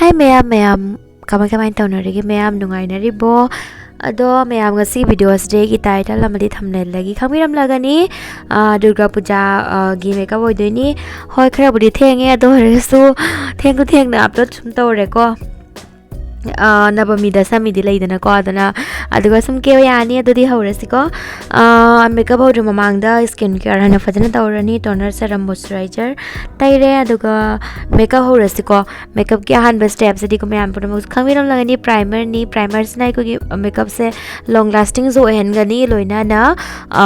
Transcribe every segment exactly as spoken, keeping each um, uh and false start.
ꯍꯥꯏ ꯃꯌꯥꯝ, ꯃꯌꯥꯝ ꯀꯃꯥꯏ ꯀꯃꯥꯏꯅ ꯇꯧꯅꯔꯤꯒꯦ? ꯃꯌꯥꯝ ꯅꯨꯡꯉꯥꯏꯅꯔꯤꯕꯣ? ꯑꯗꯣ ꯃꯌꯥꯝ, ꯉꯁꯤ ꯚꯤꯗꯤꯑꯣꯁꯤꯗ ꯑꯩꯒꯤ ꯇꯥꯏꯇꯜ ꯑꯃꯗꯤ ꯊꯝꯅꯦꯜꯗꯒꯤ ꯈꯪꯕꯤꯔꯝꯂꯒꯅꯤ꯫ ꯑꯥ, ꯗꯨꯔꯒꯥ ꯄꯨꯖꯥ, ꯑꯥ, ꯒꯤ ꯃꯦꯀꯞ ꯑꯣꯏꯗꯣꯏꯅꯤ꯫ ꯍꯣꯏ, ꯈꯔꯕꯨꯗꯤ ꯊꯦꯡꯉꯦ, ꯑꯗꯨ ꯑꯣꯏꯔꯁꯨ ꯊꯦꯡꯁꯨ ꯊꯦꯡꯅ ꯑꯞꯂꯣꯗ ꯁꯨꯝ ꯇꯧꯔꯦꯀꯣ꯫ ꯑꯥ, ꯅꯕꯃꯤ ꯗꯁꯃꯤꯗꯤ ꯂꯩꯗꯅꯀꯣ, ꯑꯗꯨꯅ, ꯑꯗꯨꯒ ꯁꯨꯝ ꯀꯦꯕ ꯌꯥꯅꯤ꯫ ꯑꯗꯨꯗꯤ ꯍꯧꯔꯁꯤꯀꯣ꯫ ꯑꯥ, ꯃꯦꯀꯞ ꯍꯧꯗ꯭ꯔꯤ ꯃꯃꯥꯡꯗ ꯁ꯭ꯀꯤꯟ ꯀꯤꯌꯔ ꯍꯥꯟꯅ ꯐꯖꯅ ꯇꯧꯔꯅꯤ꯫ ꯇꯣꯅꯔ, ꯁꯦꯔꯝ, ꯃꯣꯏꯆꯔꯥꯏꯖꯔ ꯇꯩꯔꯦ, ꯑꯗꯨꯒ ꯃꯦꯀꯞ ꯍꯧꯔꯁꯤꯀꯣ꯫ ꯃꯦꯀꯞꯀꯤ ꯑꯍꯥꯟꯕ ꯁ꯭ꯇꯦꯞꯁꯤꯗꯤꯀꯣ, ꯃꯌꯥꯝ ꯄꯨꯝꯅꯃꯛꯁꯨ ꯈꯪꯕꯤꯔꯝꯂꯒꯅꯤ, ꯄ꯭ꯔꯥꯏꯃꯔꯅꯤ꯫ ꯄ꯭ꯔꯥꯏꯃꯔꯁꯤꯅ ꯑꯩꯈꯣꯏꯒꯤ ꯃꯦꯀꯞꯁꯦ ꯂꯣꯡ ꯂꯥꯁꯇꯤꯡꯁꯨ ꯑꯣꯏꯍꯟꯒꯅꯤ, ꯂꯣꯏꯅꯅ, ꯑ,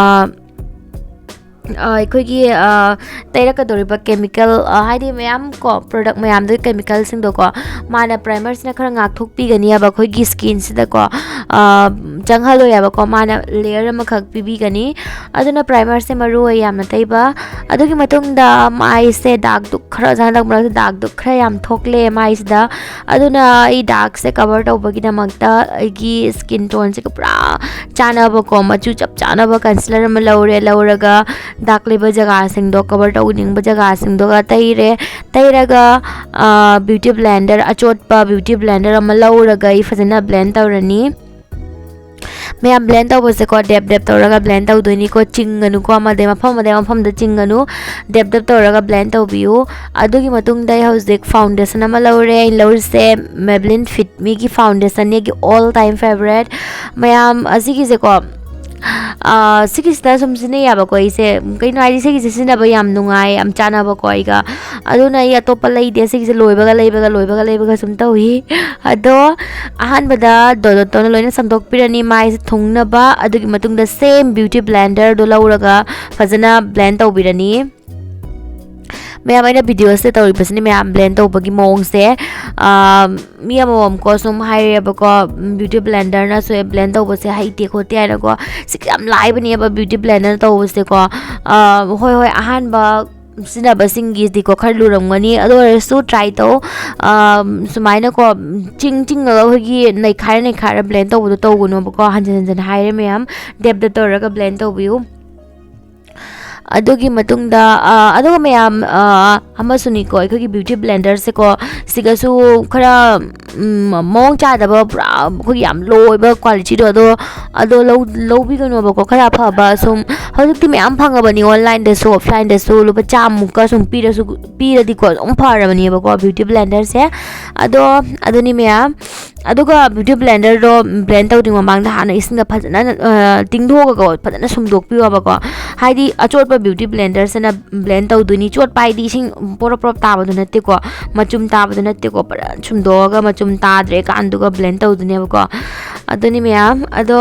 ꯑ, ꯑꯩꯈꯣꯏꯒꯤ, ꯑ, ꯇꯩꯔꯛꯀꯗꯧꯔꯤꯕ ꯀꯦꯃꯤꯀꯦꯜ, ꯑ, ꯍꯥꯏꯗꯤ ꯃꯌꯥꯝ ꯀꯣ, ꯄ꯭ꯔꯗꯛ ꯃꯌꯥꯝꯗꯨꯒꯤ ꯀꯦꯃꯤꯀꯦꯜꯁꯤꯡꯗꯣꯀꯣ, ꯃꯥꯅ ꯄ꯭ꯔꯥꯏꯃꯔꯁꯤꯅ ꯈꯔ ꯉꯥꯛꯊꯣꯛꯄꯤꯒꯅꯤꯕ ꯑꯩꯈꯣꯏꯒꯤ ꯁ꯭ꯀꯤꯟꯁꯤꯗꯀꯣ, ꯑ, ꯆꯪꯍꯜꯂꯣꯏꯕꯀꯣ, ꯃꯥꯅ ꯂꯦꯌꯔ ꯑꯃꯈꯛ ꯄꯤꯕꯤꯒꯅꯤ꯫ ꯑꯗꯨꯅ ꯄ꯭ꯔꯥꯏꯃꯔꯁꯦ ꯃꯔꯨ ꯑꯣꯏ ꯌꯥꯝꯅ ꯇꯩꯕ꯫ ꯑꯗꯨꯒꯤ ꯃꯇꯨꯡꯗ ꯃꯥꯏꯁꯦ ꯗꯥꯛ ꯗꯨꯛ ꯈꯔ, ꯍꯟꯗꯛ ꯃꯔꯛꯁꯦ ꯗꯥꯛ ꯗꯨꯛ ꯈꯔ ꯌꯥꯝ ꯊꯣꯛꯂꯦ ꯃꯥꯏꯁꯤꯗ꯫ ꯑꯗꯨꯅ ꯑꯩ ꯗꯥꯛꯁꯦ ꯀꯕꯔ ꯇꯧꯕꯒꯤꯗꯃꯛꯇ ꯑꯩꯒꯤ ꯁ꯭ꯀꯤꯟ ꯇꯣꯟꯁꯤꯒ ꯄꯨꯔꯥ ꯆꯥꯟꯅꯕꯀꯣ, ꯃꯆꯨ ꯆꯞ ꯆꯥꯅꯕ ꯀꯟꯁꯤꯂꯔ ꯑꯃ ꯂꯧꯔꯦ꯫ ꯂꯧꯔꯒ ꯗꯥꯛ ꯂꯩꯕ ꯖꯒꯥꯁꯤꯡꯗꯣ, ꯀꯕꯔ ꯇꯧꯅꯤꯡꯕ ꯖꯒꯥꯁꯤꯡꯗꯣꯒ ꯇꯩꯔꯦ꯫ ꯇꯩꯔꯒ, ꯑ, ꯕ꯭ꯌꯨꯇꯤ ꯕ꯭ꯂꯦꯟꯗꯔ, ꯑꯆꯣꯠꯄ ꯕ꯭ꯌꯨꯇꯤ ꯕ꯭ꯂꯦꯟꯗꯔ ꯑꯃ ꯂꯧꯔꯒ ꯑꯩ ꯐꯖꯅ ꯕ꯭ꯂꯦꯟ ꯇꯧꯔꯅꯤ꯫ ꯃꯌꯥꯝ ꯕ꯭ꯂꯦꯟ ꯇꯧꯕꯁꯦꯀꯣ, ꯗꯦꯞ ꯗꯦꯞ ꯇꯧꯔꯒ ꯕ꯭ꯂꯦꯟ ꯇꯧꯗꯣꯏꯅꯤꯀꯣ꯫ ꯆꯤꯡꯒꯅꯨꯀꯣ, ꯑꯃꯗꯩ ꯃꯐꯝ ꯑꯃꯗꯩ ꯃꯐꯝꯗ ꯆꯤꯡꯒꯅꯨ, ꯗꯦꯞ ꯗꯦꯞ ꯇꯧꯔꯒ ꯕ꯭ꯂꯦꯟ ꯇꯧꯕꯤꯌꯨ꯫ ꯑꯗꯨꯒꯤ ꯃꯇꯨꯡꯗ ꯑꯩ ꯍꯧꯖꯤꯛ ꯐꯥꯎꯟꯗꯦꯁꯟ ꯑꯃ ꯂꯧꯔꯦ꯫ ꯑꯩꯅ ꯂꯧꯔꯤꯁꯦ Maybelline Fit Meꯒꯤ ꯐꯥꯎꯟꯗꯦꯁꯟꯅꯦ, ꯑꯩꯒꯤ all time favourite꯫ ꯃꯌꯥꯝ ꯑꯁꯤꯒꯤꯁꯦꯀꯣ, ꯑꯥ, ꯁꯤꯒꯤꯁꯤꯗ ꯁꯨꯝ ꯁꯤꯖꯤꯟꯅꯩꯌꯦꯕꯀꯣ ꯑꯩꯁꯦ꯫ ꯀꯩꯅꯣ ꯍꯥꯏꯗꯤ, ꯁꯤꯒꯤꯁꯦ ꯁꯤꯖꯤꯟꯅꯕ ꯌꯥꯝ ꯅꯨꯡꯉꯥꯏ, ꯌꯥꯝ ꯆꯥꯟꯅꯕꯀꯣ ꯑꯩꯒ꯫ ꯑꯗꯨꯅ ꯑꯩ ꯑꯇꯣꯞꯄ ꯂꯩꯗꯦ꯫ ꯁꯤꯒꯤꯁꯦ ꯂꯣꯏꯕꯒ ꯂꯩꯕꯒ, ꯂꯣꯏꯕꯒ ꯂꯩꯕꯒ ꯁꯨꯝ ꯇꯧꯏ꯫ ꯑꯗꯣ ꯑꯍꯥꯟꯕꯗ ꯗꯣꯗꯣꯇꯣꯅ ꯂꯣꯏꯅ ꯁꯪꯗꯣꯛꯄꯤꯔꯅꯤ ꯃꯥꯏꯁꯦ ꯊꯨꯡꯅꯕ꯫ ꯑꯗꯨꯒꯤ ꯃꯇꯨꯡꯗ same beauty blenderꯗꯣ ꯂꯧꯔꯒ ꯐꯖꯅ ꯕ꯭ꯂꯦꯟ ꯇꯧꯕꯤꯔꯅꯤ꯫ ꯃꯌꯥꯝ, ꯑꯩꯅ ꯚꯤꯗꯤꯑꯣꯁꯤꯗ ꯇꯧꯔꯤꯕꯁꯤꯅ ꯃꯌꯥꯝ ꯕ꯭ꯂꯦꯟ ꯇꯧꯕꯒꯤ ꯃꯑꯣꯡꯁꯦ꯫ ꯑꯥ, ꯃꯤ ꯑꯃꯃꯝꯀꯣ ꯁꯨꯝ ꯍꯥꯏꯔꯦꯕꯀꯣ, ꯕ꯭ꯌꯨꯇꯤ ꯕ꯭ꯂꯦꯟꯗꯔꯅꯁꯨ ꯕ꯭ꯂꯦꯟ ꯇꯧꯕꯁꯦ ꯍꯩꯇꯦ ꯈꯣꯠꯇꯦ ꯍꯥꯏꯅꯀꯣ꯫ ꯁꯤ ꯌꯥꯝ ꯂꯥꯏꯕꯅꯦꯕ ꯕ꯭ꯌꯨꯇꯤ ꯕ꯭ꯂꯦꯟꯗꯔ ꯇꯧꯕꯁꯦꯀꯣ꯫ ꯑꯥ, ꯍꯣꯏ, ꯍꯣꯏ, ꯑꯍꯥꯟꯕ ꯁꯤꯖꯤꯟꯅꯕꯁꯤꯡꯒꯤꯗꯤꯀꯣ ꯈꯔ ꯂꯨꯔꯝꯒꯅꯤ, ꯑꯗꯨ ꯑꯣꯏꯔꯁꯨ ꯇ꯭ꯔꯥꯏ ꯇꯧ꯫ ꯑꯥ, ꯁꯨꯃꯥꯏꯅꯀꯣ ꯆꯤꯡ ꯆꯤꯡꯉꯒ ꯑꯩꯈꯣꯏꯒꯤ ꯅꯩꯈꯥꯏꯔ ꯅꯩꯈꯥꯏꯔ ꯕ꯭ꯂꯦꯟ ꯇꯧꯕꯗꯣ ꯇꯧꯒꯅꯣꯕꯀꯣ꯫ ꯍꯟꯖꯤꯟ ꯍꯟꯖꯤꯟ ꯍꯥꯏꯔꯦ ꯃꯌꯥꯝ, ꯗꯦꯞ ꯗꯦꯞ ꯇꯧꯔꯒ ꯕ꯭ꯂꯦꯟ ꯇꯧꯕꯤꯌꯨ꯫ ꯑꯗꯨꯒꯤ ꯃꯇꯨꯡꯗ, ꯑ, ꯑꯗꯨꯒ ꯃꯌꯥꯝ, ꯑ, ꯑꯃꯁꯨꯅꯤꯀꯣ, ꯑꯩꯈꯣꯏꯒꯤ ꯕ꯭ꯌꯨꯇꯤ ꯕ꯭ꯂꯦꯟꯗꯔꯁꯦꯀꯣ, ꯁꯤꯒꯁꯨ ꯈꯔ, ꯎꯝ, ꯃꯑꯣꯡ ꯆꯥꯗꯕ, ꯄꯨꯔꯥ ꯑꯩꯈꯣꯏꯒꯤ ꯌꯥꯝ ꯂꯣ ꯑꯣꯏꯕ ꯀ꯭ꯋꯥꯂꯤꯇꯤꯗꯣ, ꯑꯗꯣ, ꯑꯗꯣ ꯂꯧ-, ꯂꯧꯕꯤꯒꯅꯣꯕꯀꯣ꯫ ꯈꯔ ꯑꯐꯕ ꯁꯨꯝ, ꯍꯧꯖꯤꯛꯇꯤ ꯃꯌꯥꯝ ꯐꯪꯉꯕꯅꯤ ꯑꯣꯟꯂꯥꯏꯟꯗꯁꯨ, ꯑꯣꯐꯂꯥꯏꯟꯗꯁꯨ, ꯂꯨꯄꯥ ꯆꯥꯝꯃꯨꯛꯀ ꯁꯨꯝ ꯄꯤꯔꯁꯨ, ꯄꯤꯔꯗꯤꯀꯣ, ꯑꯗꯨꯝ ꯐꯔꯕꯅꯦꯕꯀꯣ ꯕ꯭ꯌꯨꯇꯤ ꯕ꯭ꯂꯦꯟꯗꯔꯁꯦ꯫ ꯑꯗꯣ, ꯑꯗꯨꯅꯤ ꯃꯌꯥꯝ꯫ ꯑꯗꯨꯒ ꯕ꯭ꯌꯨꯇꯤ ꯕ꯭ꯂꯦꯟꯗꯔꯗꯣ ꯕ꯭ꯂꯦꯟ ꯇꯧꯗ꯭ꯔꯤꯉꯩ ꯃꯃꯥꯡꯗ ꯍꯥꯟꯅ ꯏꯁꯤꯡꯗ ꯐꯖꯅ, ꯑ, ꯇꯤꯡꯊꯣꯛꯑꯒꯀꯣ, ꯐꯖꯅ ꯁꯨꯝꯗꯣꯛꯄꯤꯌꯣꯕꯀꯣ꯫ ꯍꯥꯏꯗꯤ ꯑꯆꯣꯠꯄ ꯕ꯭ꯌꯨꯇꯤ ꯕ꯭ꯂꯦꯟꯗꯔꯁꯤꯅ ꯕ꯭ꯂꯦꯟ ꯇꯧꯗꯣꯏꯅꯤ꯫ ꯆꯣꯠꯄ ꯍꯥꯏꯗꯤ ꯏꯁꯤꯡ ꯄꯣꯔꯞ ꯄꯣꯔꯞ ꯇꯥꯕꯗꯨ ꯅꯠꯇꯦꯀꯣ, ꯃꯆꯨꯝ ꯇꯥꯕꯗꯨ ꯅꯠꯇꯦꯀꯣ, ꯐꯖꯅ ꯁꯨꯝꯗꯣꯛꯑꯒ ꯃꯆꯨꯝ ꯇꯥꯗ꯭ꯔꯦ ꯀꯥꯟꯗꯨꯒ ꯕ꯭ꯂꯦꯟ ꯇꯧꯗꯣꯏꯅꯦꯕꯀꯣ꯫ ꯑꯗꯨꯅꯤ ꯃꯌꯥꯝ꯫ ꯑꯗꯣ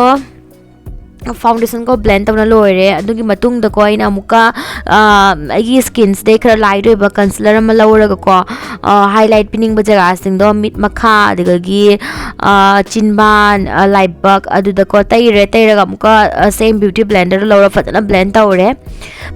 ꯐꯥꯎꯟꯗꯦꯁꯟꯀꯣ ꯕ꯭ꯂꯦꯟ ꯇꯧꯅ ꯂꯣꯏꯔꯦ꯫ ꯑꯗꯨꯒꯤ ꯃꯇꯨꯡꯗꯀꯣ ꯑꯩꯅ ꯑꯃꯨꯛꯀ, ꯑ, ꯑꯩꯒꯤ ꯁ꯭ꯀꯤꯟꯁꯤꯗꯩ ꯈꯔ ꯂꯥꯏꯠ ꯑꯣꯏꯕ ꯀꯟꯁꯤꯂꯔ ꯑꯃ ꯂꯧꯔꯒꯀꯣ, ꯑ, ꯍꯥꯏꯂꯥꯏꯠ ꯄꯤꯅꯤꯡꯕ ꯖꯒꯥꯁꯤꯡꯗꯣ, ꯃꯤꯠ ꯃꯈꯥ, ꯑꯗꯨꯗꯒꯤ, ꯑ, ꯆꯤꯟꯕꯥꯟ, ꯑ, ꯂꯥꯏꯕꯛ, ꯑꯗꯨꯗꯀꯣ ꯇꯩꯔꯦ꯫ ꯇꯩꯔꯒ ꯑꯃꯨꯛꯀ, ꯑ, ꯁꯦꯝ ꯕ꯭ꯌꯨꯇꯤ ꯕ꯭ꯂꯦꯟꯗꯔꯗꯣ ꯂꯧꯔ ꯐꯖꯅ ꯕ꯭ꯂꯦꯟ ꯇꯧꯔꯦ꯫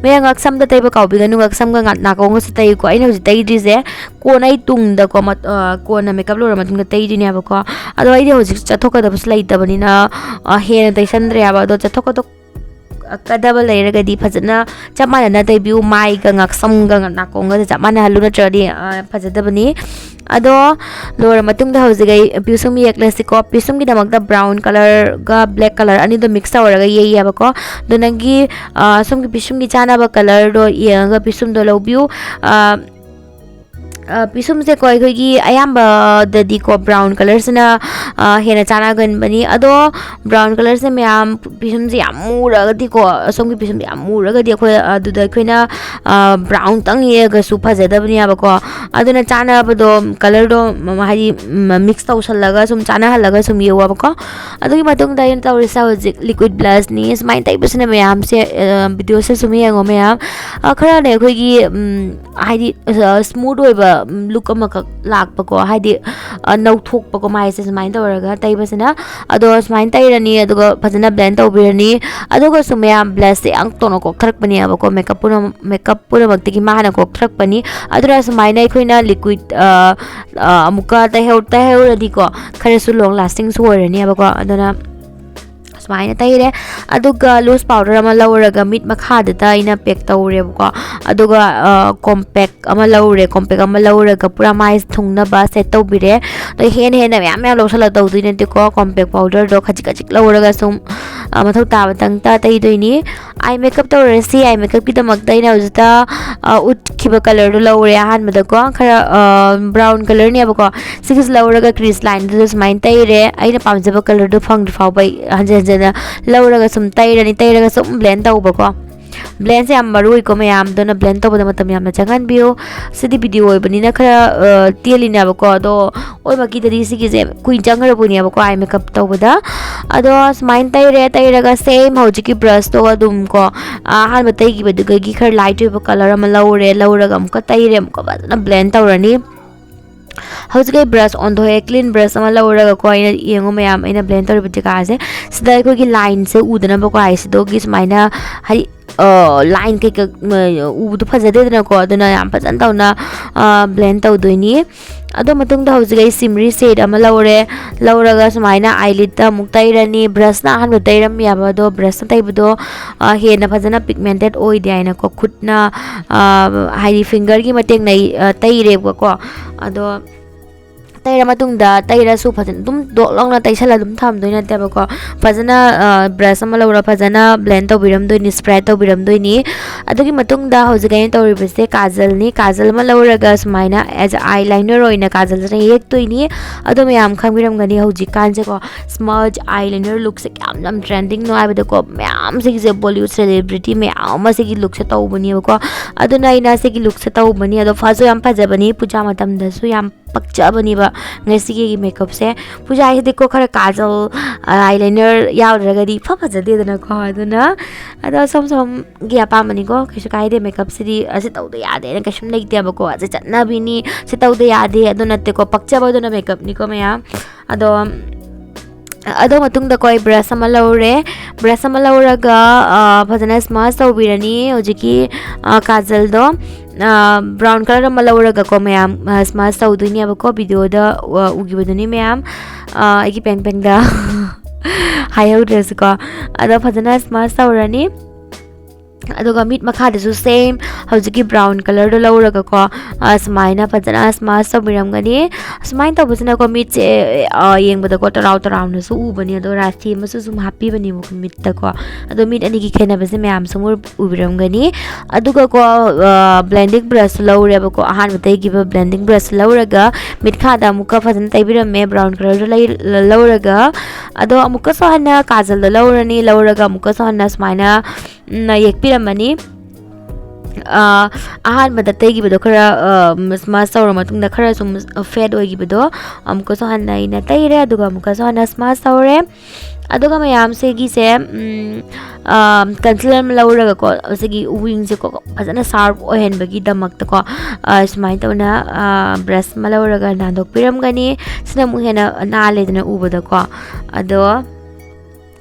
ꯃꯌꯥꯝ, ꯉꯛꯁꯝꯗ ꯇꯩꯕ ꯀꯥꯎꯕꯤꯒꯅꯨ, ꯉꯛꯁꯝꯒ ꯉ-, ꯅꯥꯀꯣꯡꯒꯁꯨ ꯇꯩꯀꯣ꯫ ꯑꯩꯅ ꯍꯧꯖꯤꯛ ꯇꯩꯗ꯭ꯔꯤꯁꯦ ꯀꯣꯟꯅ ꯑꯩ ꯇꯨꯡꯗꯀꯣ, ꯃꯠ-, ꯑ, ꯀꯣꯟꯅ ꯃꯦꯀꯞ ꯂꯣꯏꯔ ꯃꯇꯨꯡꯗ ꯇꯩꯗꯣꯏꯅꯦꯕꯀꯣ꯫ ꯑꯗꯣ ꯑꯩꯗꯤ ꯍꯧꯖꯤꯛ ꯆꯠꯊꯣꯛꯀꯗꯕꯁꯨ ꯂꯩꯇꯕꯅꯤꯅ, ꯑ, ꯍꯦꯟꯅ ꯇꯩꯁꯟꯗ꯭ꯔꯦ ꯍꯥꯏꯕ꯫ ꯑꯗꯣ ꯆꯠꯊꯣꯛꯀꯗꯕ ꯂꯩꯔꯒꯗꯤ ꯐꯖꯅ ꯆꯞ ꯃꯥꯟꯅꯅ ꯇꯩꯕꯤꯌꯨ꯫ ꯃꯥꯏꯒ ꯉꯛꯁꯝꯒ ꯅꯥꯀꯣꯡꯒꯗ ꯆꯞ ꯃꯥꯟꯅꯍꯜꯂꯨ, ꯅꯠꯇ꯭ꯔꯗꯤ, ꯑ, ꯐꯖꯗꯕꯅꯤ꯫ ꯑꯗꯣ ꯂꯣꯏꯔ ꯃꯇꯨꯡꯗ ꯍꯧꯖꯤꯛ ꯑꯩ ꯄꯤꯁꯨꯝ ꯌꯦꯛꯂꯁꯤꯀꯣ꯫ ꯄꯤꯁꯨꯝꯒꯤꯗꯃꯛꯇ ꯕ꯭ꯔꯥꯎꯟ ꯀꯂꯔꯒ ꯕ꯭ꯂꯦꯛ ꯀꯂꯔ ꯑꯅꯤꯗꯣ ꯃꯤꯛꯁ ꯇꯧꯔꯒ ꯌꯩꯌꯦꯕꯀꯣ꯫ ꯑꯗꯣ ꯅꯪꯒꯤ, ꯑ, ꯁꯣꯝꯒꯤ ꯄꯤꯁꯨꯝꯒꯤ ꯆꯥꯅꯕ ꯀꯂꯔꯗꯣ ꯌꯦꯡꯉꯒ ꯄꯤꯁꯨꯝꯗꯣ ꯂꯧꯕꯤꯌꯨ꯫ ꯑ, ꯑ, ꯄꯤꯁꯨꯝꯁꯦꯀꯣ, ꯑꯩꯈꯣꯏꯒꯤ ꯑꯌꯥꯝꯕꯗꯗꯤꯀꯣ ꯕ꯭ꯔꯥꯎꯟ ꯀꯂꯔꯁꯤꯅ, ꯑ, ꯍꯦꯟꯅ ꯆꯥꯟꯅꯒꯟꯕꯅꯤ꯫ ꯑꯗꯣ ꯕ꯭ꯔꯥꯎꯟ ꯀꯂꯔꯁꯦ ꯃꯌꯥꯝ, ꯄꯤꯁꯨꯝꯁꯦ ꯌꯥꯝ ꯃꯨꯔꯒꯗꯤꯀꯣ, ꯑꯁꯣꯝꯒꯤ ꯄꯤꯁꯨꯝꯁꯦ ꯌꯥꯝ ꯃꯨꯔꯒꯗꯤ ꯑꯩꯈꯣꯏ ꯑꯗꯨꯗ ꯑꯩꯈꯣꯏꯅ, ꯑ, ꯕ꯭ꯔꯥꯎꯟꯇꯪ ꯌꯦꯛꯑꯒꯁꯨ ꯐꯖꯗꯕꯅꯦꯕꯀꯣ꯫ ꯑꯗꯨꯅ ꯆꯥꯅꯕꯗꯣ, ꯀꯂꯔꯗꯣ, ꯃ-, ꯍꯥꯏꯗꯤ, ꯃ-, ꯃꯤꯛꯁ ꯇꯧꯁꯜꯂꯒ ꯁꯨꯝ ꯆꯥꯅꯍꯜꯂꯒ ꯁꯨꯝ ꯌꯦꯛꯑꯣꯕꯀꯣ꯫ ꯑꯗꯨꯒꯤ ꯃꯇꯨꯡꯗ ꯑꯩꯅ ꯇꯧꯔꯤꯁꯦ ꯍꯧꯖꯤꯛ ꯂꯤꯀ꯭ꯋꯤꯠ ꯕ꯭ꯂꯁꯅꯤ꯫ ꯁꯨꯃꯥꯏꯅ ꯇꯩꯕꯁꯤꯅ ꯃꯌꯥꯝꯁꯦ, ꯑ, ꯚꯤꯗꯤꯑꯣꯁꯦ ꯁꯨꯝ ꯌꯦꯡꯉꯣ ꯃꯌꯥꯝ꯫ ꯑ, ꯈꯔꯅꯦ ꯑꯩꯈꯣꯏꯒꯤ, ꯎꯝ, ꯍꯥꯏꯗꯤ, ꯑ, ꯁ꯭ꯃꯨꯠ ꯑꯣꯏꯕ, ꯎꯝ, ꯂꯨꯛ ꯑꯃꯈꯛ ꯂꯥꯛꯄꯀꯣ, ꯍꯥꯏꯗꯤ, ꯑ, ꯅꯧꯊꯣꯛꯄꯀꯣ ꯃꯥꯏꯁꯦ ꯁꯨꯃꯥꯏꯅ ꯇꯧꯔꯒ ꯇꯩꯕꯁꯤꯅ꯫ ꯑꯗꯣ ꯁꯨꯃꯥꯏꯅ ꯇꯩꯔꯅꯤ, ꯑꯗꯨꯒ ꯐꯖꯅ ꯕ꯭ꯂꯦꯟ ꯇꯧꯕꯤꯔꯅꯤ꯫ ꯑꯗꯨꯒꯁꯨ ꯃꯌꯥꯝ ꯕ꯭ꯂꯁꯁꯦ ꯌꯥꯝ ꯇꯣꯛꯅ ꯀꯣꯛꯊꯔꯛꯄꯅꯦꯕꯀꯣ, ꯃꯦꯀꯞ ꯄꯨꯝꯅꯃꯛ, ꯃꯦꯀꯞ ꯄꯨꯝꯅꯃꯛꯇꯒꯤ ꯃꯥꯅ ꯀꯣꯛꯊꯔꯛꯄꯅꯤ꯫ ꯑꯗꯨꯅ ꯁꯨꯃꯥꯏꯅ ꯑꯩꯈꯣꯏꯅ ꯂꯤꯀ꯭ꯋꯤꯠ, ꯑ, ꯑ, ꯑꯃꯨꯛꯀ ꯇꯩꯍꯧ-, ꯇꯩꯍꯧꯔꯗꯤꯀꯣ, ꯈꯔꯁꯨ ꯂꯣꯡ ꯂꯥꯁꯇꯤꯡꯁꯨ ꯑꯣꯏꯔꯅꯦꯕꯀꯣ꯫ ꯑꯗꯨꯅ ꯁꯨꯃꯥꯏꯅ ꯇꯩꯔꯦ꯫ ꯑꯗꯨꯒ ꯂꯨꯁ ꯄꯥꯎꯗꯔ ꯑꯃ ꯂꯧꯔꯒ ꯃꯤꯠ ꯃꯈꯥꯗꯇ ꯑꯩꯅ ꯄꯦꯛ ꯇꯧꯔꯦꯕꯀꯣ꯫ ꯑꯗꯨꯒ ꯀꯣꯝꯄꯦꯛ ꯑꯃ ꯂꯧꯔꯦ꯫ ꯀꯣꯝꯄꯦꯛ ꯑꯃ ꯂꯧꯔꯒ ꯄꯨꯔꯥ ꯃꯥꯏ ꯊꯨꯡꯅꯕ ꯁꯦꯠ ꯇꯧꯕꯤꯔꯦ꯫ ꯑꯗꯣ ꯍꯦꯟꯅ ꯍꯦꯟꯅ ꯃꯌꯥꯝ ꯃꯌꯥꯝ ꯂꯧꯁꯜꯂꯒ ꯇꯧꯗꯣꯏ ꯅꯠꯇꯦꯀꯣ꯫ ꯀꯣꯝꯄꯦꯛ ꯄꯥꯎꯗꯔꯗꯣ ꯈꯖꯤꯛ ꯈꯖꯤꯛ ꯂꯧꯔꯒ ꯁꯨꯝ, ꯑ, ꯃꯊꯧ ꯇꯥꯕꯗꯪꯇ ꯇꯩꯗꯣꯏꯅꯤ꯫ ꯑꯥꯏ ꯃꯦꯀꯞ ꯇꯧꯔꯁꯤ꯫ ꯑꯥꯏ ꯃꯦꯀꯞꯀꯤꯗꯃꯛꯇ ꯑꯩꯅ ꯍꯧꯖꯤꯛꯇ, ꯑ, ꯎꯠꯈꯤꯕ ꯀꯂꯔꯗꯣ ꯂꯧꯔꯦ ꯑꯍꯥꯟꯕꯗꯀꯣ꯫ ꯈꯔ, ꯑ, ꯕ꯭ꯔꯥꯎꯟ ꯀꯂꯔꯅꯦꯕꯀꯣ꯫ ꯁꯤꯒꯤꯁꯦ ꯂꯧꯔꯒ ꯀ꯭ꯔꯤꯁ ꯂꯥꯏꯟꯗꯨꯗ ꯁꯨꯃꯥꯏꯅ ꯇꯩꯔꯦ꯫ ꯑꯩꯅ ꯄꯥꯝꯖꯕ ꯀꯂꯔꯗꯣ ꯐꯪꯗ꯭ꯔꯤ ꯐꯥꯎꯕ ꯑꯩ ꯍꯟꯖꯤꯟ ꯍꯟꯖꯤꯟꯅ ꯂꯧꯔꯒ ꯁꯨꯝ ꯇꯩꯔꯅꯤ꯫ ꯇꯩꯔꯒ ꯁꯨꯝ ꯕ꯭ꯂꯦꯟ ꯇꯧꯕꯀꯣ꯫ ꯕ꯭ꯂꯦꯟꯁꯦ ꯌꯥꯝ ꯃꯔꯨ ꯑꯣꯏꯀꯣ ꯃꯌꯥꯝ, ꯑꯗꯨꯅ ꯕ꯭ꯂꯦꯟ ꯇꯧꯕꯗ ꯃꯇꯝ ꯌꯥꯝꯅ ꯆꯪꯍꯟꯕꯤꯌꯨ꯫ ꯁꯤꯗꯤ ꯚꯤꯗꯤꯑꯣ ꯑꯣꯏꯕꯅꯤꯅ ꯈꯔ, ꯑ, ꯇꯦꯜꯂꯤꯅꯦꯕꯀꯣ꯫ ꯑꯗꯣ ꯑꯣꯏꯃꯛꯀꯤꯗꯗꯤ ꯁꯤꯒꯤꯁꯦ ꯀꯨꯏꯅ ꯆꯪꯈ꯭ꯔꯕꯅꯦꯕꯀꯣ ꯑꯥꯏ ꯃꯦꯀꯞ ꯇꯧꯕꯗ꯫ ꯑꯗꯣ ꯁꯨꯃꯥꯏꯅ ꯇꯩꯔꯦ꯫ ꯇꯩꯔꯒ ꯁꯦꯝ ꯍꯧꯖꯤꯛꯀꯤ ꯕ꯭ꯔꯁꯇꯣ ꯑꯗꯨꯝ ꯀꯣ, ꯑ, ꯑꯍꯥꯟꯕ ꯇꯩꯈꯤꯕꯗꯨꯗꯒꯤ ꯈꯔ ꯂꯥꯏꯠ ꯑꯣꯏꯕ ꯀꯂꯔ ꯑꯃ ꯂꯧꯔꯦ꯫ ꯂꯧꯔꯒ ꯑꯃꯨꯛꯀ ꯇꯩꯔꯦ꯫ ꯑꯃꯨꯛꯀ ꯐꯖꯅ ꯕ꯭ꯂꯦꯟ ꯇꯧꯔꯅꯤ꯫ ꯍꯧꯖꯤꯛ ꯑꯩ ꯕ꯭ꯔꯁ ꯑꯣꯟꯊꯣꯛꯑꯦ, ꯀ꯭ꯂꯤꯟ ꯕ꯭ꯔꯁ ꯑꯃ ꯂꯧꯔꯒꯀꯣ꯫ ꯑꯩꯅ ꯌꯦꯡꯉꯨ ꯃꯌꯥꯝ, ꯑꯩꯅ ꯕ꯭ꯂꯦꯟ ꯇꯧꯔꯤꯕ ꯖꯒꯥꯁꯦ, ꯁꯤꯗ ꯑꯩꯈꯣꯏꯒꯤ ꯂꯥꯏꯟꯁꯦ ꯎꯗꯅꯕꯀꯣ, ꯍꯥꯏꯁꯤꯗꯒꯤ ꯁꯨꯃꯥꯏꯅ, ꯍꯥꯏꯗꯤ, ꯑ, ꯂꯥꯏꯟ ꯀꯩꯀꯩ, ꯎꯕꯗꯣ ꯐꯖꯗꯦꯗꯅꯀꯣ꯫ ꯑꯗꯨꯅ ꯌꯥꯝ ꯐꯖꯅ ꯇꯧꯅ, ꯑ, ꯕ꯭ꯂꯦꯟ ꯇꯧꯗꯣꯏꯅꯤ꯫ ꯑꯗꯣ ꯃꯇꯨꯡꯗ ꯍꯧꯖꯤꯛ ꯑꯩ ꯁꯤꯝꯔꯤ ꯁꯦꯠ ꯑꯃ ꯂꯧꯔꯦ꯫ ꯂꯧꯔꯒ ꯁꯨꯃꯥꯏꯅ ꯑꯥꯏꯂꯤꯠꯇ ꯑꯃꯨꯛ ꯇꯩꯔꯅꯤ꯫ ꯕ꯭ꯔꯁꯅ ꯑꯍꯥꯟꯕ ꯇꯩꯔꯝꯃꯦꯕ, ꯑꯗꯣ ꯕ꯭ꯔꯁꯅ ꯇꯩꯕꯗꯣ, ꯑ, ꯍꯦꯟꯅ ꯐꯖꯅ ꯄꯤꯒꯃꯦꯟꯇꯦꯠ ꯑꯣꯏꯗꯦ ꯍꯥꯏꯅꯀꯣ꯫ ꯈꯨꯠꯅ, ꯑ, ꯍꯥꯏꯗꯤ ꯐꯤꯡꯒꯔꯒꯤ ꯃꯇꯦꯡꯅ ꯑꯩ, ꯑ, ꯇꯩꯔꯦꯕꯀꯣ꯫ ꯑꯗꯣ ꯇꯩꯔ ꯃꯇꯨꯡꯗ ꯇꯩꯔꯁꯨ ꯐꯖꯅ ꯑꯗꯨꯝ ꯗꯣꯛ ꯂꯥꯎꯅ ꯇꯩꯁꯜꯂ ꯑꯗꯨꯝ ꯊꯝꯗꯣꯏ ꯅꯠꯇꯦꯕꯀꯣ꯫ ꯐꯖꯅ, ꯑ, ꯕ꯭ꯔꯁ ꯑꯃ ꯂꯧꯔ ꯐꯖꯅ ꯕ꯭ꯂꯦꯟ ꯇꯧꯕꯤꯔꯝꯗꯣꯏꯅꯤ, ꯁ꯭ꯄ꯭ꯔꯦꯗ ꯇꯧꯕꯤꯔꯝꯗꯣꯏꯅꯤ꯫ ꯑꯗꯨꯒꯤ ꯃꯇꯨꯡꯗ ꯍꯧꯖꯤꯛ ꯑꯩꯅ ꯇꯧꯔꯤꯕꯁꯦ ꯀꯥꯖꯜꯅꯤ꯫ ꯀꯥꯖꯜ ꯑꯃ ꯂꯧꯔꯒ ꯁꯨꯃꯥꯏꯅ ꯑꯦꯖ ꯑꯥꯏ ꯂꯥꯏꯅꯔ ꯑꯣꯏꯅ ꯀꯥꯖꯜꯁꯤꯅ ꯌꯦꯛꯇꯣꯏꯅꯤ꯫ ꯑꯗꯣ ꯃꯌꯥꯝ ꯈꯪꯕꯤꯔꯝꯒꯅꯤ ꯍꯧꯖꯤꯛꯀꯥꯟꯁꯦꯀꯣ, ꯁ꯭ꯃꯖ ꯑꯥꯏ ꯂꯥꯏꯅꯔ ꯂꯨꯛꯁꯦ ꯀꯌꯥꯝ ꯌꯥꯝ ꯇ꯭ꯔꯦꯟꯗꯤꯡꯅꯣ ꯍꯥꯏꯕꯗꯀꯣ꯫ ꯃꯌꯥꯝ ꯁꯤꯒꯤꯁꯦ ꯕꯣꯂꯤꯋꯨꯗ ꯁꯦꯂꯦꯕ꯭ꯔꯤꯇꯤ ꯃꯌꯥꯝ ꯑꯃ ꯁꯤꯒꯤ ꯂꯨꯛꯁꯦ ꯇꯧꯕꯅꯦꯕꯀꯣ꯫ ꯑꯗꯨꯅ ꯑꯩꯅ ꯁꯤꯒꯤ ꯂꯨꯛꯁꯦ ꯇꯧꯕꯅꯤ꯫ ꯑꯗꯣ ꯐꯁꯨ ꯌꯥꯝ ꯐꯖꯕꯅꯤ, ꯄꯨꯖꯥ ꯃꯇꯝꯗꯁꯨ ꯌꯥꯝ ꯄꯛꯆꯕꯅꯦꯕ ꯉꯁꯤꯒꯤ ꯃꯦꯀꯞꯁꯦ꯫ ꯄꯨꯖꯥ ꯍꯥꯏꯁꯤꯗꯤꯀꯣ ꯈꯔ ꯀꯥꯖꯜ, ꯑꯥꯏ ꯂꯥꯏꯅꯔ ꯌꯥꯎꯗ꯭ꯔꯒꯗꯤ ꯏꯐ ꯐꯖꯗꯦꯗꯅꯀꯣ꯫ ꯑꯗꯨꯅ ꯑꯗꯣ ꯁꯣꯝ ꯁꯣꯝꯒꯤ ꯑꯄꯥꯝꯕꯅꯤꯀꯣ, ꯀꯩꯁꯨ ꯀꯥꯏꯗꯦ꯫ ꯃꯦꯀꯞꯁꯤꯗꯤ ꯑꯁꯤ ꯇꯧꯗ ꯌꯥꯗꯦꯅ ꯀꯩꯁꯨꯝ ꯂꯩꯇꯦꯕꯀꯣ꯫ ꯑꯁꯤ ꯆꯠꯅꯕꯤꯅꯤ, ꯁꯤ ꯇꯧꯗ ꯌꯥꯗꯦ ꯑꯗꯨ ꯅꯠꯇꯦꯀꯣ, ꯄꯛꯆꯕꯗꯨꯅ ꯃꯦꯀꯞꯅꯤꯀꯣ ꯃꯌꯥꯝ꯫ ꯑꯗꯣ ꯑꯗꯣ ꯃꯇꯨꯡꯗꯀꯣ ꯑꯩ ꯕ꯭ꯔꯁ ꯑꯃ ꯂꯧꯔꯦ꯫ ꯕ꯭ꯔꯁ ꯑꯃ ꯂꯧꯔꯒ, ꯑ, ꯐꯖꯅ ꯁ꯭ꯃꯖ ꯇꯧꯕꯤꯔꯅꯤ ꯍꯧꯖꯤꯛꯀꯤ, ꯑ, ꯀꯥꯖꯜꯗꯣ꯫ ꯑ, ꯕ꯭ꯔꯥꯎꯟ ꯀꯂꯔ ꯑꯃ ꯂꯧꯔꯒꯀꯣ ꯃꯌꯥꯝ, ꯑ, ꯁ꯭ꯃꯖ ꯇꯧꯗꯣꯏꯅꯦꯕꯀꯣ꯫ ꯚꯤꯗꯤꯑꯣꯗ, ꯑ, ꯎꯈꯤꯕꯗꯨꯅꯤ ꯃꯌꯥꯝ, ꯑ, ꯑꯩꯒꯤ ꯄꯦꯡ ꯄꯦꯡꯗ꯫ ꯍꯥꯏꯍꯧꯗ꯭ꯔꯁꯨꯀꯣ꯫ ꯑꯗꯣ ꯐꯖꯅ smudge ꯇꯧꯔꯅꯤ꯫ ꯑꯗꯨꯒ ꯃꯤꯠ ꯃꯈꯥꯗꯁꯨ same ꯍꯧꯖꯤꯛꯀꯤ brown colourꯗꯣ ꯂꯧꯔꯒꯀꯣ, ꯑ, ꯁꯨꯃꯥꯏꯅ ꯐꯖꯅ smudge ꯇꯧꯕꯤꯔꯝꯒꯅꯤ꯫ ꯑꯁꯨꯃꯥꯏꯅ ꯇꯧꯕꯁꯤꯅꯀꯣ ꯃꯤꯠꯁꯦ, ꯑ, ꯌꯦꯡꯕꯗꯀꯣ ꯇꯔꯥꯎ ꯇꯔꯥꯎꯅꯁꯨ ꯎꯕꯅꯤ, ꯑꯗꯣ ꯔꯥꯁꯤ ꯑꯃꯁꯨ ꯁꯨꯝ ꯍꯥꯞꯄꯤꯕꯅꯦꯕꯀꯣ ꯃꯤꯠꯇꯀꯣ꯫ ꯑꯗꯣ ꯃꯤꯠ ꯑꯅꯤꯒꯤ ꯈꯦꯠꯅꯕꯁꯦ ꯃꯌꯥꯝ ꯁꯨꯝ ꯎꯔ-, ꯎꯕꯤꯔꯝꯒꯅꯤ꯫ ꯑꯗꯨꯒꯀꯣ, ꯑ, blending brush ꯂꯧꯔꯦꯕꯀꯣ, ꯑꯍꯥꯟꯕ ꯇꯩꯈꯤꯕ blending brush ꯂꯧꯔꯒ ꯃꯤꯠꯈꯥꯗ ꯑꯃꯨꯛꯀ ꯐꯖꯅ ꯇꯩꯕꯤꯔꯝꯃꯦ, brown colourꯗꯣ ꯂꯩ-, ꯂꯧꯔꯒ꯫ ꯑꯗꯣ ꯑꯃꯨꯛꯀꯁꯨ ꯍꯟꯅ ꯀꯥꯖꯜꯗꯣ ꯂꯧꯔꯅꯤ, ꯂꯧꯔꯒ ꯑꯃꯨꯛꯀꯁꯨ ꯍꯟꯅ ꯁꯨꯃꯥꯏꯅ ꯎꯝ, ꯌꯦꯛꯄꯤꯔꯝꯃꯅꯤ꯫ ꯑ, ꯑꯍꯥꯟꯕꯗ ꯇꯩꯈꯤꯕꯗꯣ ꯈꯔ, ꯑ, ꯃꯁ-, mask ꯇꯧꯔ ꯃꯇꯨꯡꯗ ꯈꯔ ꯁꯨꯝ fade ꯑꯣꯏꯈꯤꯕꯗꯣ ꯑꯃꯨꯛꯀꯁꯨ ꯍꯟꯅ ꯑꯩꯅ ꯇꯩꯔꯦ, ꯑꯗꯨꯒ ꯑꯃꯨꯛꯀꯁꯨ ꯍꯟꯅ smudge ꯇꯧꯔꯦ꯫ ꯑꯗꯨꯒ ꯃꯌꯥꯝꯁꯤꯒꯤꯁꯦ, ꯎꯝ, ꯑ, concealer ꯑꯃ ꯂꯧꯔꯒꯀꯣ, ꯁꯤꯒꯤ wingꯁꯦꯀꯣ ꯐꯖꯅ sharp ꯑꯣꯏꯍꯟꯕꯒꯤꯗꯃꯛꯇꯀꯣ, ꯑ, ꯁꯨꯃꯥꯏꯅ ꯇꯧꯅ, ꯑ, brush ꯑꯃ ꯂꯧꯔꯒ ꯅꯥꯟꯗꯣꯛꯄꯤꯔꯝꯒꯅꯤ꯫ ꯁꯤꯅ ꯑꯃꯨꯛ ꯍꯦꯟꯅ ꯅꯥꯜꯂꯦꯗꯅ ꯎꯕꯗꯀꯣ꯫ ꯑꯗꯣ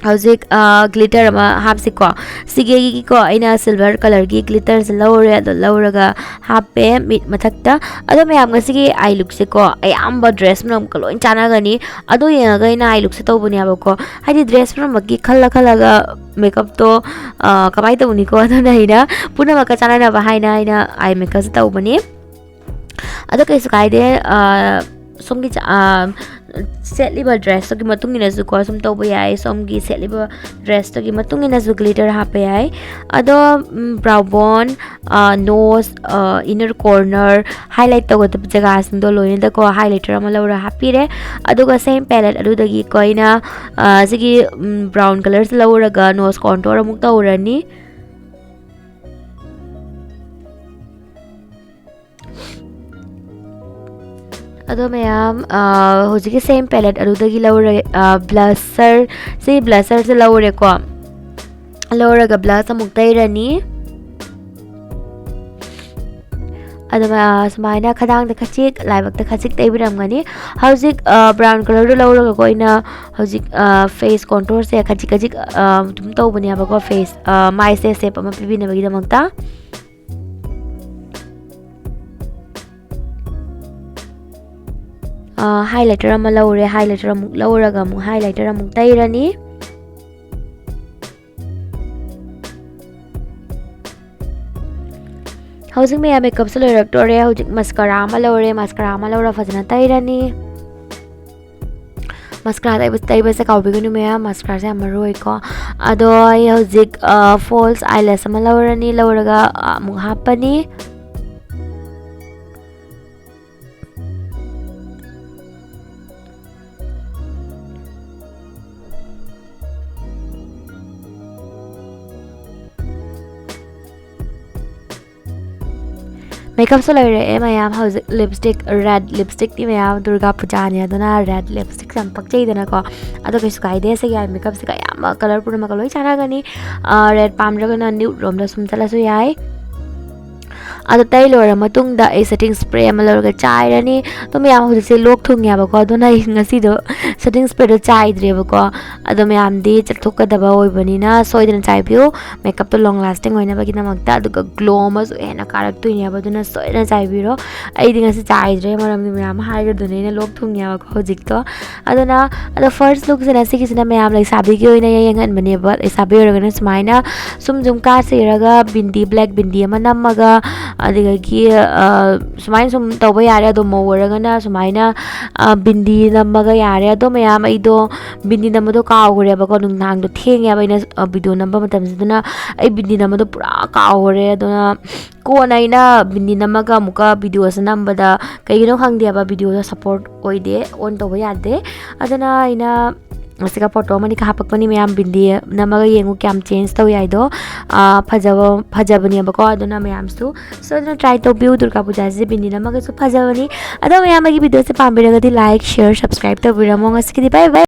ꯍꯧꯖꯤꯛ, ꯑ, glitter ꯑꯃ ꯍꯥꯞꯁꯤꯀꯣ꯫ ꯁꯤꯒꯤꯀꯣ ꯑꯩꯅ silver colourꯒꯤ glitterꯁꯦ ꯂꯧꯔꯦ, ꯑꯗꯣ ꯂꯧꯔꯒ ꯍꯥꯞꯄꯦ ꯃꯤꯠ ꯃꯊꯛꯇ꯫ ꯑꯗꯣ ꯃꯌꯥꯝ, ꯉꯁꯤꯒꯤ eye lookꯁꯦꯀꯣ ꯑꯌꯥꯝꯕ dress ꯄꯨꯝꯅꯃꯛꯀ ꯂꯣꯏ ꯆꯥꯟꯅꯒꯅꯤ꯫ ꯑꯗꯣ ꯌꯦꯡꯉꯒ ꯑꯩꯅ eye lookꯁꯦ ꯇꯧꯕꯅꯦꯕꯀꯣ꯫ ꯍꯥꯏꯗꯤ dress ꯄꯨꯝꯅꯃꯛꯀꯤ ꯈꯜꯂ ꯈꯜꯂꯒ makeupꯇꯣ, ꯑ, ꯀꯃꯥꯏꯅ ꯇꯧꯅꯤꯀꯣ? ꯑꯗꯨꯅ ꯑꯩꯅ ꯄꯨꯝꯅꯃꯛꯀ ꯆꯥꯟꯅꯅꯕ ꯍꯥꯏꯅ ꯑꯩꯅ eye makeupꯁꯦ ꯇꯧꯕꯅꯤ꯫ ꯑꯗꯣ ꯀꯩꯁꯨ ꯀꯥꯏꯗꯦ, ꯑ, ꯁꯣꯝꯒꯤ ꯆ-, ꯑ, ꯁꯦꯠꯂꯤꯕ dressꯇꯨꯒꯤ ꯃꯇꯨꯡ ꯏꯟꯅꯁꯨꯀꯣ ꯁꯨꯝ ꯇꯧꯕ ꯌꯥꯏ, ꯁꯣꯝꯒꯤ ꯁꯦꯠꯂꯤꯕ dressꯇꯨꯒꯤ ꯃꯇꯨꯡ ꯏꯟꯅꯁꯨ glitter ꯍꯥꯞꯄ ꯌꯥꯏ꯫ ꯑꯗꯣ, ꯎꯝ, brow bone, ꯑ, nose, ꯑ, inner corner, highlight ꯇꯧꯒꯗꯕ ꯖꯒꯥꯁꯤꯡꯗꯣ ꯂꯣꯏꯅꯗꯀꯣ highlighter ꯑꯃ ꯂꯧꯔ ꯍꯥꯞꯄꯤꯔꯦ꯫ ꯑꯗꯨꯒ same palette ꯑꯗꯨꯗꯒꯤꯀꯣ ꯑꯩꯅ, ꯑ, ꯁꯤꯒꯤ, ꯎꯝ, brown colourꯁꯦ ꯂꯧꯔꯒ nose contour ꯑꯃꯨꯛ ꯇꯧꯔꯅꯤ꯫ ꯑꯗꯣ ꯃꯌꯥꯝ, ꯑ, ꯍꯧꯖꯤꯛꯀꯤ same palette ꯑꯗꯨꯗꯒꯤ ꯂꯧꯔꯦ, ꯑ, blusher, ꯁꯤ blusherꯁꯦ ꯂꯧꯔꯦꯀꯣ꯫ ꯂꯧꯔꯒ blush ꯑꯃꯨꯛ ꯇꯩꯔꯅꯤ꯫ ꯑꯗꯨꯃ-, ꯁꯨꯃꯥꯏꯅ ꯈꯗꯥꯡꯗ ꯈꯖꯤꯛ, ꯂꯥꯏꯕꯛꯇ ꯈꯖꯤꯛ ꯇꯩꯕꯤꯔꯝꯒꯅꯤ꯫ ꯍꯧꯖꯤꯛ, ꯑ, brown colourꯗꯣ ꯂꯧꯔꯒꯀꯣ ꯑꯩꯅ ꯍꯧꯖꯤꯛ, ꯑ, face contourꯁꯦ ꯈꯖꯤꯛ ꯈꯖꯤꯛ, ꯑ, ꯑꯗꯨꯝ ꯇꯧꯕꯅꯦꯕꯀꯣ, face, ꯑ, ꯃꯥꯏꯁꯦ shape ꯑꯃ ꯄꯤꯕꯤꯅꯕꯒꯤꯗꯃꯛꯇ꯫ ꯍꯥꯏꯂꯥꯏꯇꯔ ꯑꯃ ꯂꯧꯔꯦ꯫ ꯍꯥꯏꯂꯥꯏꯇꯔ ꯑꯃꯨꯛ ꯂꯧꯔꯒ ꯑꯃꯨꯛ ꯍꯥꯏꯂꯥꯏꯇꯔ ꯑꯃꯨꯛ ꯇꯩꯔꯅꯤ꯫ ꯍꯧꯖꯤꯛ ꯃꯌꯥꯝ ꯃꯦꯀꯞꯁꯦ ꯂꯣꯏꯔꯛꯇꯣꯔꯦ꯫ ꯍꯧꯖꯤꯛ ꯃꯁꯀꯔꯥ ꯑꯃ ꯂꯧꯔꯦ꯫ ꯃꯁꯀꯔꯥ ꯑꯃ ꯂꯧꯔ ꯐꯖꯅ ꯇꯩꯔꯅꯤ꯫ ꯃꯁꯀꯔꯥ ꯇꯩꯕ-, ꯇꯩꯕꯁꯦ ꯀꯥꯎꯕꯤꯒꯅꯨ ꯃꯌꯥꯝ, ꯃꯁꯀꯔꯥꯁꯦ ꯌꯥꯝ ꯃꯔꯨ ꯑꯣꯏꯀꯣ꯫ ꯑꯗꯣ ꯑꯩ ꯍꯧꯖꯤꯛ, ꯑ, ꯐꯣꯜꯁ ꯑꯥꯏꯂꯦꯁ ꯑꯃ ꯂꯧꯔꯅꯤ, ꯂꯧꯔꯒ, ꯑ, ꯑꯃꯨꯛ ꯍꯥꯞꯄꯅꯤ꯫ ꯃꯦꯀꯞꯁꯨ ꯂꯣꯏꯔꯛꯑꯦ ꯃꯌꯥꯝ꯫ ꯍꯧꯖꯤꯛ ꯂꯤꯞꯁꯇꯤꯛ, ꯔꯦꯗ ꯂꯤꯞꯁꯇꯤꯛꯇꯤ ꯃꯌꯥꯝ ꯗꯨꯔꯒꯥ ꯄꯨꯖꯥꯅꯤ, ꯑꯗꯨꯅ ꯔꯦꯗ ꯂꯤꯞꯁꯇꯤꯛꯁꯦ ꯌꯥꯝ ꯄꯛꯆꯩꯗꯅꯀꯣ꯫ ꯑꯗꯣ ꯀꯩꯁꯨ ꯀꯥꯏꯗꯦ, ꯁꯤꯒꯤ ꯑꯥꯏ ꯃꯦꯀꯞꯁꯤꯒ ꯑꯌꯥꯝꯕ ꯀꯂꯔ ꯄꯨꯝꯅꯃꯛꯀ ꯂꯣꯏ ꯆꯥꯟꯅꯒꯅꯤ꯫ ꯔꯦꯗ ꯄꯥꯝꯗ꯭ꯔꯒꯅ ꯅ꯭ꯌꯨꯗ ꯔꯣꯝꯗ ꯁꯨꯝ ꯆꯠꯂꯁꯨ ꯌꯥꯏ꯫ ꯑꯗꯣ ꯇꯩ ꯂꯣꯏꯔ ꯃꯇꯨꯡꯗ ꯑꯩ ꯁꯦꯇꯤꯡ ꯁ꯭ꯄ꯭ꯔꯦ ꯑꯃ ꯂꯧꯔꯒ ꯆꯥꯏꯔꯅꯤ꯫ ꯑꯗꯣ ꯃꯌꯥꯝ, ꯍꯧꯖꯤꯛꯁꯦ ꯂꯣꯛ ꯊꯨꯡꯉꯦꯕꯀꯣ, ꯑꯗꯨꯅ ꯑꯩ ꯉꯁꯤꯗꯣ ꯁꯦꯇꯤꯡ ꯁ꯭ꯄ꯭ꯔꯦꯗꯣ ꯆꯥꯏꯗ꯭ꯔꯦꯕꯀꯣ꯫ ꯑꯗꯣ ꯃꯌꯥꯝꯗꯤ ꯆꯠꯊꯣꯛꯀꯗꯕ ꯑꯣꯏꯕꯅꯤꯅ ꯁꯣꯏꯗꯅ ꯆꯥꯏꯕꯤꯌꯨ, ꯃꯦꯀꯞꯇꯣ ꯂꯣꯡ ꯂꯥꯁꯇꯤꯡ ꯑꯣꯏꯅꯕꯒꯤꯗꯃꯛꯇ꯫ ꯑꯗꯨꯒ ꯒ꯭ꯂꯣ ꯑꯃꯁꯨ ꯍꯦꯟꯅ ꯀꯥꯔꯛꯇꯣꯏꯅꯦꯕ, ꯑꯗꯨꯅ ꯁꯣꯏꯗꯅ ꯆꯥꯏꯕꯤꯔꯣ꯫ ꯑꯩꯗꯤ ꯉꯁꯤ ꯆꯥꯏꯗ꯭ꯔꯦ, ꯃꯔꯝꯗꯤ ꯃꯌꯥꯝ ꯍꯥꯏꯒꯗꯨꯅꯦ ꯑꯩꯅ ꯂꯣꯛ ꯊꯨꯡꯉꯦꯕꯀꯣ ꯍꯧꯖꯤꯛꯇꯣ꯫ ꯑꯗꯨꯅ, ꯑꯗꯣ ꯐꯥꯔꯁ ꯂꯨꯛꯁꯤꯅ ꯁꯤꯒꯤꯁꯤꯅ ꯃꯌꯥꯝ ꯂꯩꯁꯥꯕꯤꯒꯤ ꯑꯣꯏꯅ ꯌꯦꯡꯍꯟꯕꯅꯦꯕ꯫ ꯂꯩꯁꯥꯕꯤ ꯑꯣꯏꯔꯒꯅ ꯁꯨꯃꯥꯏꯅ ꯁꯨꯝ ꯖꯨꯝꯀꯥ ꯁꯤꯔꯒ ꯕꯤꯟꯗꯤ, ꯕ꯭ꯂꯦꯛ ꯕꯤꯟꯗꯤ ꯑꯃ ꯅꯝꯃꯒ, ꯑꯗꯨꯗꯒꯤ, ꯑ, ꯁꯨꯃꯥꯏꯅ ꯁꯨꯝ ꯇꯧꯕ ꯌꯥꯔꯦ꯫ ꯑꯗꯣ ꯃꯧ ꯑꯣꯏꯔꯒꯅ ꯁꯨꯃꯥꯏꯅ, ꯑ, ꯕꯤꯟꯗꯤ ꯅꯝꯃꯒ ꯌꯥꯔꯦ꯫ ꯑꯗꯣ ꯃꯌꯥꯝ, ꯑꯩꯗꯣ ꯕꯤꯟꯗꯤ ꯅꯝꯕꯗꯣ ꯀꯥꯎꯈ꯭ꯔꯦꯕꯀꯣ, ꯅꯨꯡꯗꯥꯡꯗꯣ ꯊꯦꯡꯉꯦꯕ ꯑꯩꯅ, ꯑ, ꯚꯤꯗꯤꯑꯣ ꯅꯝꯕ ꯃꯇꯝꯁꯤꯗꯅ꯫ ꯑꯩ ꯕꯤꯟꯗꯤ ꯅꯝꯕꯗꯣ ꯄꯨꯔꯥ ꯀꯥꯎꯈ꯭ꯔꯦ꯫ ꯑꯗꯨꯅ ꯀꯣꯟꯅ ꯑꯩꯅ ꯕꯤꯟꯗꯤ ꯅꯝꯃꯒ ꯑꯃꯨꯛꯀ ꯚꯤꯗꯤꯑꯣꯁꯦ ꯅꯝꯕꯗ ꯀꯩꯒꯤꯅꯣ ꯈꯪꯗꯦꯕ, ꯚꯤꯗꯤꯑꯣꯗꯣ ꯁꯞꯄꯣꯔꯠ ꯑꯣꯏꯗꯦ, ꯑꯣꯟ ꯇꯧꯕ ꯌꯥꯗꯦ꯫ ꯑꯗꯨꯅ ꯑꯩꯅ ꯑꯁꯤꯒ ꯐꯣꯇꯣ ꯑꯃꯅꯤꯒ ꯍꯥꯞꯄꯛꯄꯅꯤ ꯃꯌꯥꯝ, ꯕꯤꯟꯗꯤ ꯅꯝꯃꯒ ꯌꯦꯡꯉꯨ ꯀꯌꯥꯝ ꯆꯦꯟꯖ ꯇꯧꯏ ꯍꯥꯏꯗꯣ꯫ ꯑꯥ, ꯐꯖꯕ, ꯐꯖꯕꯅꯦꯕꯀꯣ꯫ ꯑꯗꯨꯅ ꯃꯌꯥꯝꯁꯨ ꯁꯣꯏꯗꯅ ꯇ꯭ꯔꯥꯏ ꯇꯧꯕꯤꯌꯨ꯫ ꯗꯨꯔꯒꯥ ꯄꯨꯖꯥꯁꯤꯗ ꯕꯤꯟꯗꯤ ꯅꯝꯃꯒꯁꯨ ꯐꯖꯕꯅꯤ꯫ ꯑꯗꯣ ꯃꯌꯥꯝ, ꯑꯩꯒꯤ ꯚꯤꯗꯤꯑꯣꯁꯦ ꯄꯥꯝꯕꯤꯔꯒꯗꯤ ꯂꯥꯏꯛ, ꯁꯤꯌꯔ, ꯁꯕꯁꯀ꯭ꯔꯥꯏꯕ ꯇꯧꯕꯤꯔꯝꯃꯣ꯫ ꯉꯁꯤꯒꯤꯗꯤ ꯕꯥꯏ ꯕꯥꯏ꯫